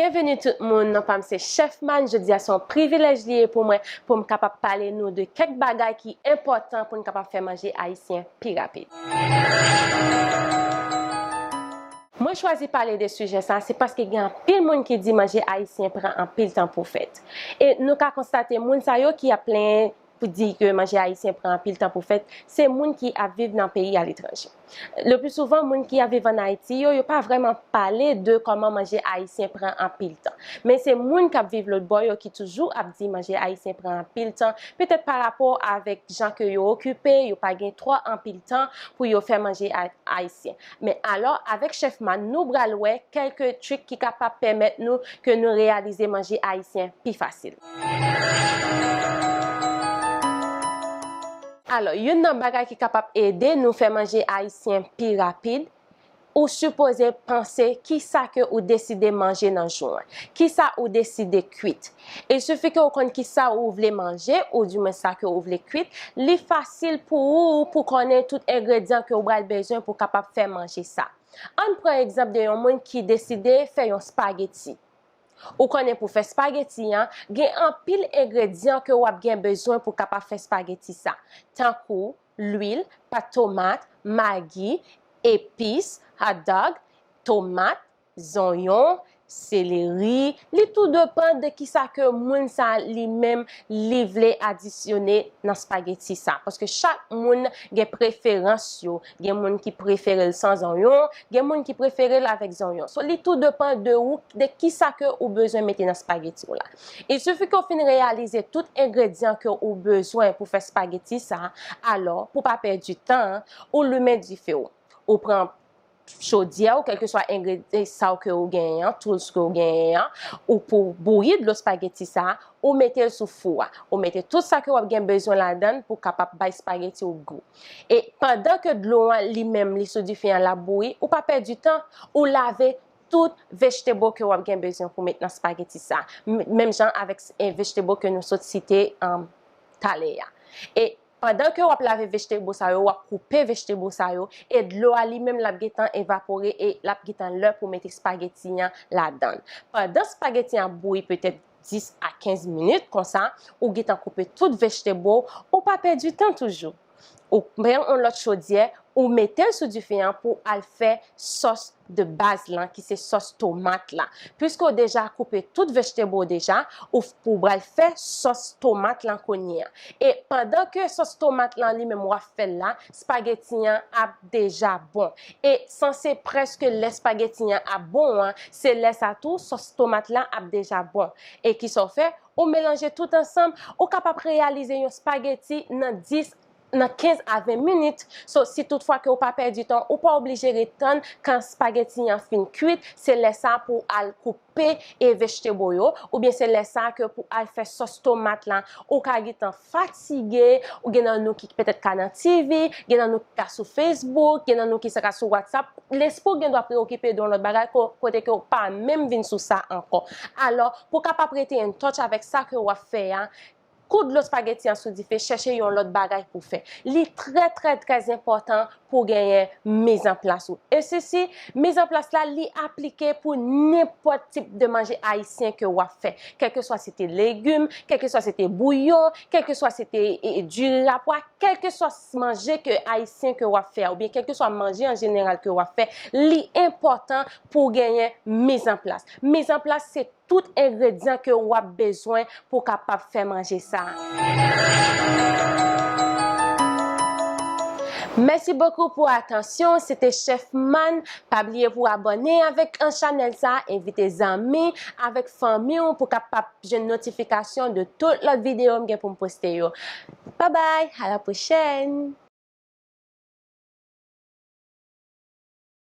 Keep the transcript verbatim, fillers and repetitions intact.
Byenveni tout moun, non pa m se Chef Man. Jodi a se yon privilèj li ye pou mwen pou m kapab pale nou de kèk bagay ki enpòtan pou n kapab fè manje ayisyen pi rapid. Mwen chwazi pale de sijè sa, se paske gen anpil moun ki di manje ayisyen pran anpil tan pou fèt. E nou ka konstate moun sa yo ki ap plenyen pou di ke manje ayisyen pran anpil tan pou fèt, se moun ki ap viv nan peyi aletranje. Le pli souvan, moun ki ap viv ann Ayiti yo, yo pa vrèman pale de kòman manje ayisyen pran anpil tan. Men se moun k ap viv lòt bò yo ki toujou ap di manje ayisyen pran anpil tan, petèt pa rapò avèk jan ke yo okipe, yo pa gen twò anpil tan pou yo fè manje a-, ayisyen. Men alò, avèk Chef Man, nou pral wè kèlke trik ki kapab pèmèt nou ke nou reyalize manje ayisyen pi fasil. Alò, youn nan bagay ki kapab ede nou fè manje ayisyen pi rapid, ou sipoze panse kisa ke ou deside manje nan jou an, kisa ou deside kwit. Il sifi ke ou konn kisa ou vle manje, oudimwen sa ke ou vle kwit, li fasil pou ou pou konnen tout engredyan ke ou pral bezwen pou kapab fè manje sa. Ann pran egzanp de yon moun ki deside fè yon spageti. Ou konnen pou fè spageti an, gen anpil engredyan ke w ap gen bezwen pou kapab fè spageti sa, tankou lwil, pat tomat, magi, epis, hot dog, tomat, zonyon, seleri, li tou depann de kisa ke moun sa li menm li vle adisyone nan spageti sa. Paske chak moun gen preferans yo, gen moun ki prefere l san zonyon, gen moun ki prefere l avèk zonyon. So, li tou depann de ou, de kisa ke ou bezwen mete nan spageti w la. Il sifi ke w fin reyalize tout engredyan ke ou bezwen pou fè spageti sa, alò, pou pa pèdi tan, ou limen dife w. Ou pran chodyè w, kèlkeswa engredyan sa w ke w genyen an, tools ke w genyen an, ou pou bouyi dlo spageti sa, ou mete l sou fou a. Ou mete tout sa ke w ap gen bezwen ladan l pou kapab bay spageti w gou. E pandan ke dlo an li menm li sou dife an l ap bouyi, ou pa pèdi tan, ou lave tout vegetable ke w ap gen bezwen pou met nan spageti sa. M-, menm jan avèk, eh, vegetable ke nou sot site, um, talè a. E pandan ke w ap lave vegetable sa yo, w ap koupe vegetable sa yo, e dlo a li menm l ap gentan evapore e l ap gentan lè pou mete spageti an ladan l. Pandan spageti an ap bouyi petèt dis a kenz minit konsa, ou gentan koupe tout vegetable, ou pa pèdi tan toujou. Ou pran yon lòt chodyè, ou mete l sou dife an pou al fè sòs de baz lan, ki se sòs tomat la. Piske w deja koupe tout vegetable w deja, ou f-, ou pral fè sòs tomat lan kounye a. E pandan ke sòs tomat lan li menm w ap fè l la, spageti an ap deja bon. E sanse prèske lè spageti an ap bon an, se lè sa tou sòs tomat lan ap deja bon. E kisa w fè? Ou melanje tout ansanm, ou kapab reyalize yon spageti nan dis, nan kenz a ven minit. So, si toutfwa ke ou pa pèdi tan, ou pa oblije ret tann kan spageti an fin kwit, se lè sa pou al koupe e vegetable yo, oubyen se lè sa ke pou al fè sòs tomat la, ou ka gentan fatige, ou gen nan nou ki petèt ka nan T V, gen nan nou ki ka sou Facebook, gen nan nou ki sa ka sou WhatsApp, lespri w gen dwa preokipe de yon lòt bagay ko-, kote ke w pa menm vin sou sa ankò. Alò, pou w kapab rete in touch avèk sa ke w ap fè a, koud dlo spageti an sou dife, chèche yon lòt bagay pou fè. Li trè, trè, trè enpòtan pou genyen mizanplas ou. E sesi, mizanplas la, li aplike pou nenpòt tip de manje ayisyen ke w ap fè. Kèlkeswa se te legim, kèlkeswa se te bouyon, kèlkeswa se te, e, e, diri rapwa, kèlkeswa s-, manje ke ayisyen ke w ap fè a, oubyen kèlkeswa manje an jeneral ke w ap fè, li enpòtan pou genyen mizanplas. Mizanplas se tout engredyan ke w ap bezwen pou w kapab fè manje sa a. Mèsi bokou pou atansyon w, se te Chef Man. Pa bliye pou w abòne avèk, an, chanèl sa a, envite zanmi avèk fanmi w pou w kapab jwenn notifikasyon de tout lòt videyo m gen pou m poste yo. Babay, a la pwochèn!